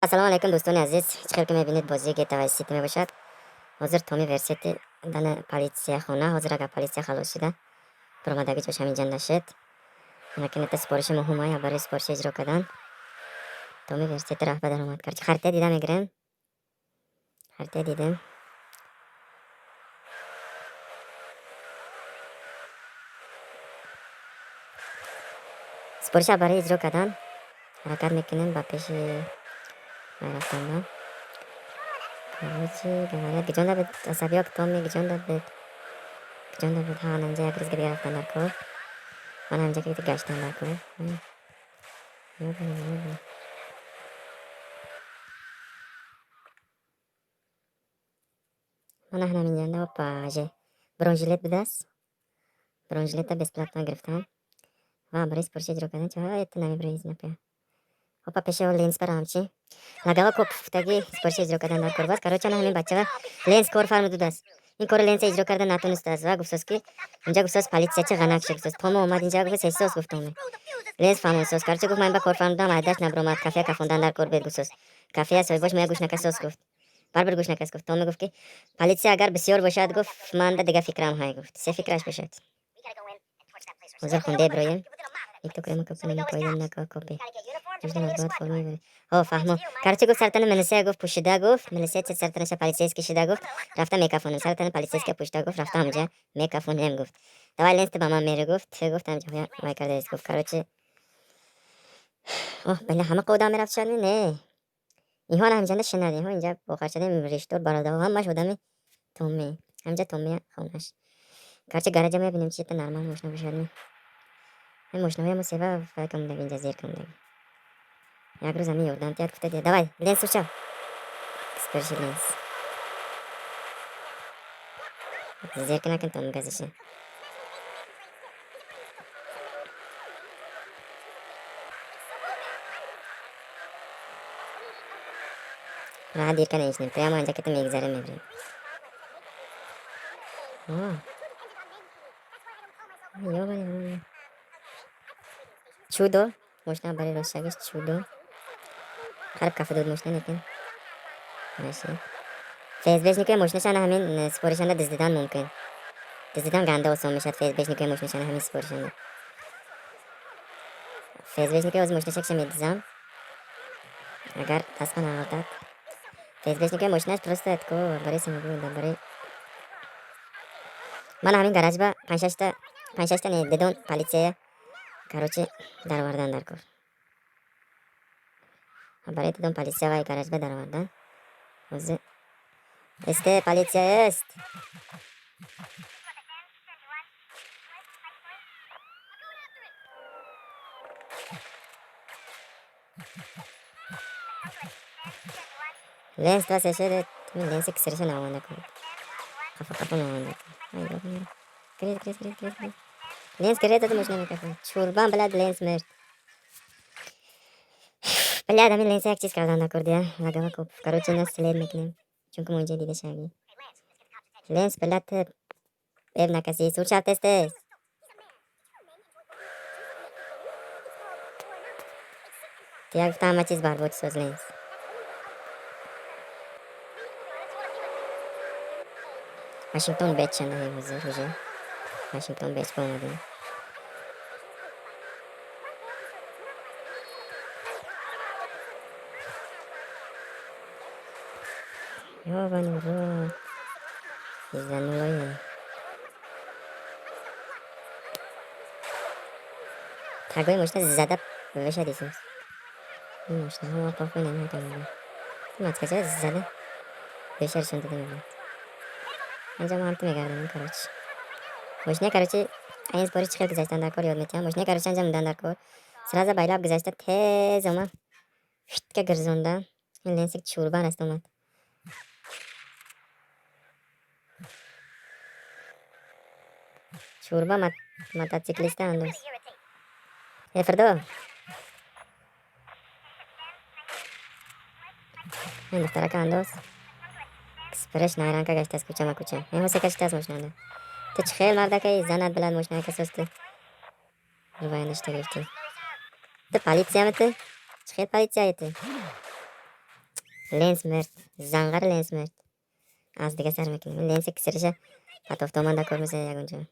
Ассалому алайкум, дӯстони азиз. Чӣ хел ки мебинед, бозии GTA Vice City мебошад. Ҳозир томи версияти дана полиция хона. Ҳозир агар полиция халос шуда, баромадаги ҷош ҳаминҷа нашед. Анакинета супориши муҳимая барои супориши иҷро кардан. Томи версияти раҳба даромад кард. Харитая дида мегирем. Харитая дидем. Супориша барои иҷро кардан ҳаракат мекунем ба пеши рафтанда. Короче говоря, гиҷонда буд асабиёк Томи, гиҷонда буд, гиҷонда буд? Ҳа, ананҷа як рӯз дига рафтан дар кор. Ман ҳаминҷа ки гаштан дар кор. Ман ҳаминҷанда, опа, же бронежилет будааст. Бронежилета бесплатно гирифтам ва барои супориши иҷро кардан ча это намебирои зинапя. Опа, пеши ленс барам чи лагава коп футаги супориши иҷро кардан дар кор бас. Короче, ана ҳамин бачава ленс кор фармудудааст. Ин кори ленса иҷро карда натонистааст ва гуфтааст, ки инҷа гуфтааст, полициячи ғанак шуд. Гуфтааст, Томо омад инҷа, гуфт, ҳиссос гуфт, Томе ленс фаҳмонсоз. Короче, гуфт, ман ба кор фармудам, айдаш набиромад, кафея кафондан дар кор бед, гуфтааст. Кафея соҳибош мея гӯш накасос, гуфт, барбир гӯш накас, гуфт. Томе гуфт, ки полиция агар бисёр бошад, гуфт, манда дига фикрам ҳай, гуфт, се фикраш бошад. Ҳозир хунде бироем. Никто крема копи поедем на копи. Нужно назбат форми. О, фаҳмо. Короче, гуфт, сартана милисия, гуфт, пӯшида, гуфт, милисия че сартанаша полицейский шида, гуфт, рафта мекафонем. Сартана полицейский пӯшида, гуфт, рафта ҳамҷа мекафонем, гуфт. Давай ленс ба ман мери, гуфт. Гуфт, ҳамҷа вай кардааст, гуфт. Короче, оҳ, била ҳама одам мерафт шад, не. Инҳо ҳамҷанда шинад, инҳо инҷа бохар шудем, риштор бародаро ҳамаш одами Томи. Ҳамҷа Томи хонаш. Короче, гаража мебинем, чи та нормал мошина бошад. Ин мошинаҳои мо сева вай камдаги инҷа зер камдаги. Як рӯз ҳамин ёрдам тиҳад, гуфта, давай, ленс учав. Супориши ленс. Зер ки накун том газиша. Раҳат дир кана ишнем. Прямо анҷа ката мегзарем, мебирем. О. Ёбани. Чудо. Мошина барои ростшагиш чудо. Қариб кафе дод мошина, лекин. Маша. ФСБшникои мошинашана ҳамин супоришанда дуздидан мумкин. Дуздидан ганда осон мешавад ФСБшникои мошинашана ҳамин супоришанда. ФСБшникои ҳозир мошинашакша медизам. Агар дастма нағалтад. ФСБшникои мошинаш просто тако барои самогон, барои ман ҳамин гаражба панҷшашта, панҷшашта не, дедон полиция, короче, даровардан дар кор. Барои дедон полиция вай гаражба даровардан. Ҳозир эсте полиция эст. Ленс два сешеде, ленси кисириша навонда кун. Қафо қафо навонда кун. Гиред, гиред, гиред, гиред, гиред. Ленс гиред, ато мошина мекафа. Чурбан, блядь, ленс мерд. Блядь, ҳамин ленса як чиз кардан дар кор дия. Лагава коп. Короче, ина след мекунем. Чунки мо инҷа дида шавӣ. Ленс, блядь, эв накаси. Суршав, тез тез. Тия гуфта ҳама чиз барбод соз ленс. Вашингтон Беч чандаҳем ҳозир уже. Вашингтон Беч ба омадем. Ёбани рот. Изданулои. Тагои мошина зада вешад исус. Ин мошинаҳо похуй намекунад. Мацкача зада бешаршон дода мебинад. Инҷа мо ҳамту мегардонем, короче. Мошина, короче, ин супориш чӣ хел гузаштан дар кор ёд метиҳам. Мошина, короче, анҷа мудан дар кор. Сразу байлаб гузашта тез ома. Фитка гирзонда. Ин ленсик чурбан аст омад. Чурба мотоциклиста андоз. Э, Фирдо. Ин духтарака андоз. Киспириш найранка гаштааст кӯча ма кӯча. Ин ҳосе каштааст мошинада. Ту чӣ хел мардакаи занат билад мошина касост ту. Рувая ништа гирифтӣ. Ту полициями ту? Чӣ хел полицияи ту? Ленс мерд. Занғар Ленс мерд. Аз дига сар мекунем. Ленсе кисириша патофтоман да кор меза ягонҷо.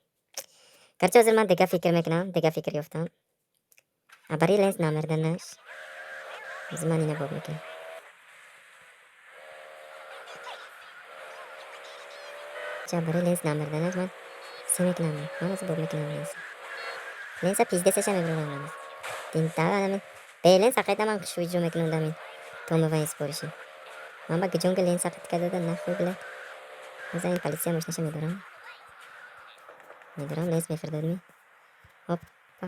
Короче, ҳозир ман дига фикр мекунам, дига фикр ёфтам. А барои Ленс намерданаш. Ҳозир ман ина боб мекунам. Ча барои Ленс намерданаш ман се мекунам. Ман ҳозир боб мекунам Ленса. Ленса пиздесаша мебурам ман. Динтава нами. Бе Ленс ҳақиқатан ман хушрӯ иҷро мекунам дамин. Томова ин спориши. Ман ба гиҷонга Ленс ҳақиқат кардада нахуй блядь. Ҳозир ин полиция мошинаша медорам. Медорам, Ленс мефирдодми. Оп,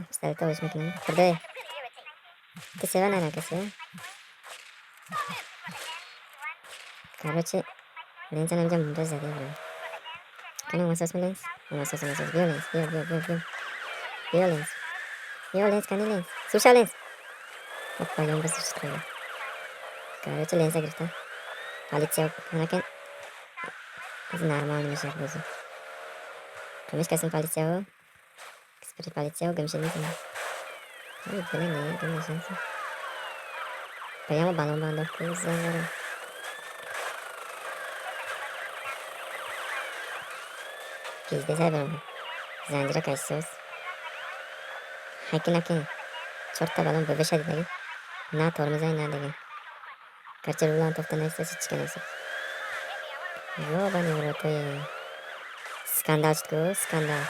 пистолета ош мекунам. Фирдое. Ты сева нара касе. Короче, Ленса намҷа мунда заде бро. Кани омасос ми Ленс? Омасос, омасос. Биё Ленс, биё, биё, биё, биё. Биё Ленс. Биё Ленс, кани Ленс. Слушай Ленс. Опа, ёнба слушать қойда. Короче, Ленса гирифта. Полиция анакен. Аз нормально мешавад бозӣ. Қамиш касим полицияо. Киспри полицияо гамши несим. Ой, бля, не, гам нашанси. Прямо балон бандох ку зангара. Пиздец ай барам. Занҷира кашсоз. Ҳаки наки. Чорта балон бивеша дидаги. На тормозай, на дига. Короче, рулан тофта нестос, ҳичка нестос. Ёбани в ротое. Скандал шуд ку, скандал.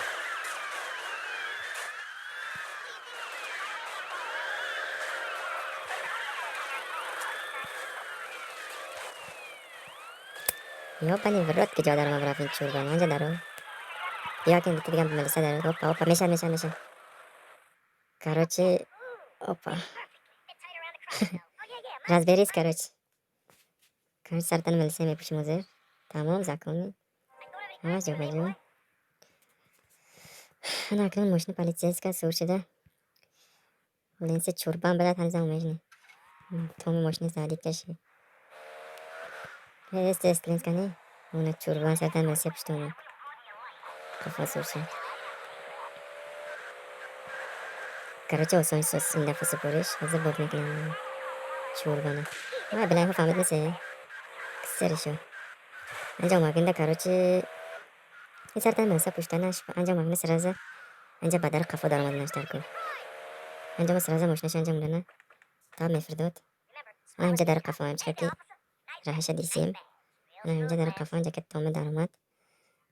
Ёбани в рот ки ҷо даромад рафт ин чурбан. Анҷа даро. Биё ки дити дигам милиса даро. Опа, опа, мешад, мешад, мешад. Короче, опа. Разберись, короче. Короче, сартан милиса мепӯшим ҳозир. Тамом, законный. Ҳамаш ҷо ба ҷо. Ана акнун мошини полицейска сур шуда. Ленси чурбан блядь ҳанӯзам омежни. Томи мошини задид каши. Эст, эст, ленс кани. Уна чурбан сартан милиса пушта омад. Қафа сур шуд. Короче, осон шуд ин дафъа супориш. Ҳозир боб мекунам чурбана. Ай, блядь, ҳо фаҳмид несе. Кисеришо. Анҷа омагинда, короче, ин сартан милиса пуштанаш, анҷа омагинда сразу анҷа ба дар қафо даромаданаш дар кор. Анҷа ма сразу мошинаша анҷа мудана. Таб мефирдод. Ана инҷа дар қафо ҳамчика ки раҳаша дисем. Ана инҷа дар қафо анҷа ки томи даромад.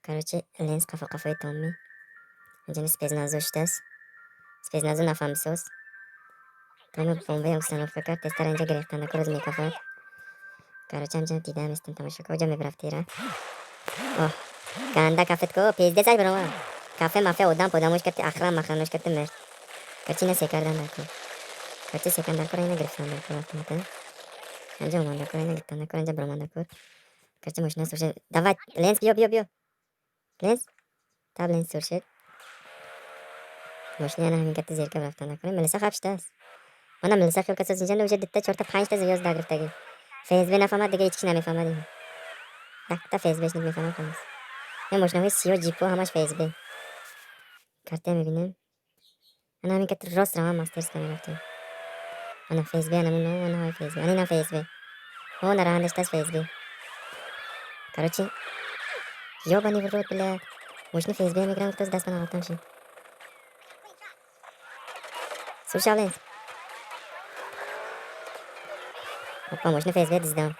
Короче, Ленс қафо қафои томи. Анҷа ни спецназо шудааст. Спецназо нафаҳмисоз. Томи бомбаи установка кард, тезтар анҷа гирехтанда кор мекафад. Короче, анҷа дидам истам тамошо ка. Оҷа мебирафтира. Оҳ, ганда кафет ко, пиздец ай баромад. Кафе мафе одам подамош карди, ахрам махрамош карди мерд. Короче, ина секардан дар кор. Короче, секан дар кор, ина гирифтан дар кор автомата. Анҷа омад дар кор, ина гирифтан дар кор, анҷа баромад дар кор. Короче, мошина сур шуд. Давай, Ленс, биё, биё, биё. Ленс? Таб Ленс сур шуд. Мошина ана ҳамин кати зерка рафтан дар кор. Милиса хаб шудааст. Мана милиса хел касос инҷа уже дитта, чорта, панҷта звёзд гирифтаги. ФСБ нафаҳмад, дига ҳеҷ киш намефаҳмад ин. Якта ФСБшник мефаҳмад халос. Ин мошинаҳои сиёҳ ҷипҳо ҳамаш ФСБ. Карта мебинем. Ана ҳамин кати рост равам мастерска мерафтем. Ана ФСБ, ана муно, ана ҳои ФСБ. Ана инам ФСБ. О, нараҳандаштааст ФСБ. Короче, ёбани в рот, блядь. Мошини ФСБ мегирам, гуфтааст даст ба навалтам шид. Слушай, Ленс. Опа, мошини ФСБ диздам.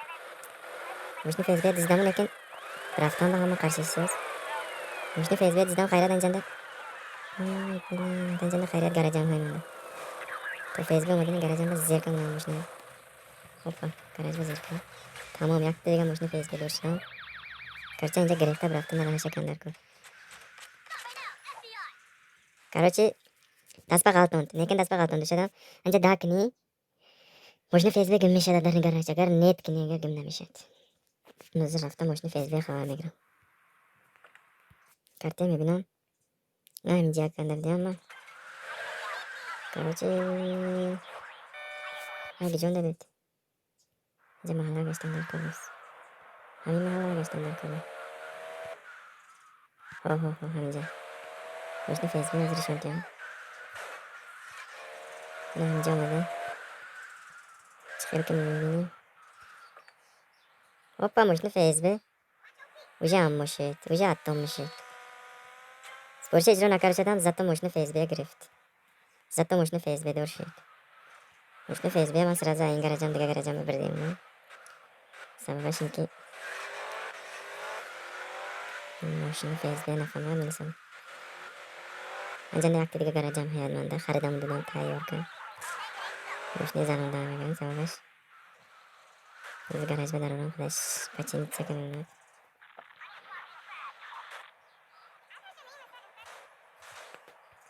Мошини ФСБ диздаму, лекин рафтан ба ҳама қаршисоз. Мошини ФСБ диздам, хайрат анҷанда. Ой, блядь, анҷанда хайрат гараҷам ҳай монда. То ФСБ омадини гараҷам ба зерка монам мошина. Опа, гараж ба зерка. Тамом, якта дига мошини ФСБ дор шудам. Короче, инҷа гирифта рафтам нараҳаша кан дар кор. Короче, даст ба ғалтонд. Лекин даст ба ғалтонда шудам. Анҷа да кунӣ. Мошини ФСБ гим мешавад дар гараж. Агар нет кунӣ, агар гим намешавад. Нозир рафта мошини ФСБ хабар мегирам. Карте мебинам. На ҳаминҷа як канда дидам ман. Короче, ай гиҷон дадед. Инҷа маҳалла гаштан дар кор нест. Ҳамин маҳалла гаштан дар кор. Ҳо, ҳо, ҳо, ҳаминҷа. Мошини ФСБ ҳозиришон тиям. На ҳаминҷа омада. Чӣ хел ки мебинӣ? Опа, мошини ФСБ уже ам мошед, уже аттом мешед. Супориша иҷро накарда зато мошини ФСБ гирифт. Зато мошини ФСБ дор шид. Мошини ФСБ ман сразу ин гараҷам дига гараҷам бибирдем. Сабабаш ин ки мошини ФСБ нафаҳмад менисам. Анҷа якта дига гараҷам ҳаят манда харидам додам тайёр кард. Мошини занонда мегӯям сабабаш. Гараж ба даронам худаш починиться ка мемонад.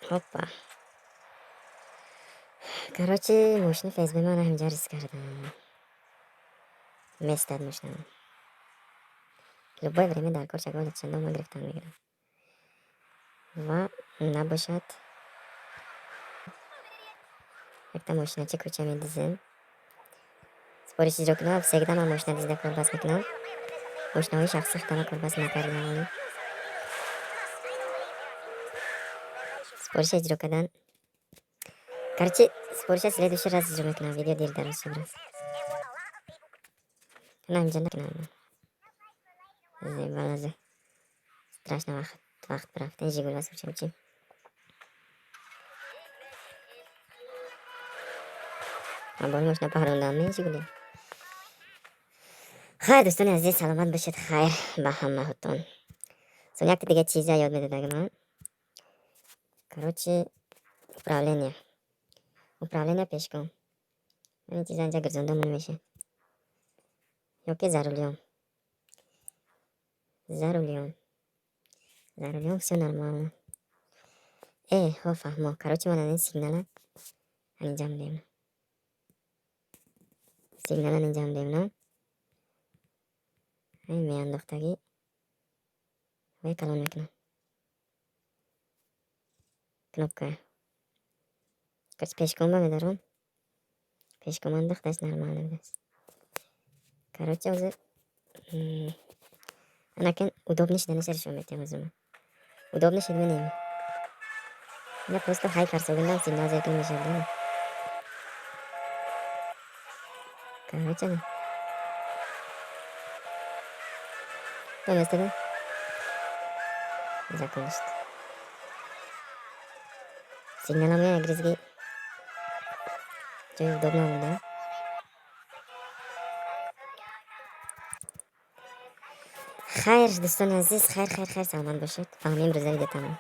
Опа. Короче, мошини ФСБ ман ҳаминҷа рис кардам. Местад мошинам. Любое время дар кор шагол чандон ман гирифтан мегирам. Ва набошад якта мошиначи кӯча медизем. Супориш иҷро кунам, всегда ман мошина дизида корбас мекунам. Мошинаҳои шахсӣ худама корбас накардам. Супориша иҷро кардан. Короче, супориша следующий раз иҷро мекунам. Видео дер дароз шуд раз. На инҷа накунам. Зебалазе. Страшно вақт рафтан Жигули вас учим. Абон мошина паҳрондам не Жигули. Хайр, дӯстони азиз, саломат бошед, хайр ба ҳамаҳотон. Сон якта дига чиза ёд медодагӣ ман. Короче, управление. Управление пешком. Ин чиза инҷа гирзонда мешавад. Ёки за рулём. За рулём. За рулём всё нормально. Э, ҳо фаҳмо. Короче, ман ин сигнала анинҷа мебинам. Сигнала анинҷа мебинам. Ин меандохтагӣ вай калон мекунам. Кнопка. Короче, пешкомба медаром. Пешком андохташ нормально будааст. Короче, ҳозир анакен удобно шиданаша нишон медиҳам ҳозир ман. Удобно шид менем. Ина просто ҳай фарсогундан сигнал зер кунӣ мешавад. Короче, на. Донестеда? Закончить. Сигналам як ризги ҷои удобно буда. Хайр, дӯстони азиз, хайр, хайр, хайр, саломат бошед. Фаҳмем рӯза видео тамом.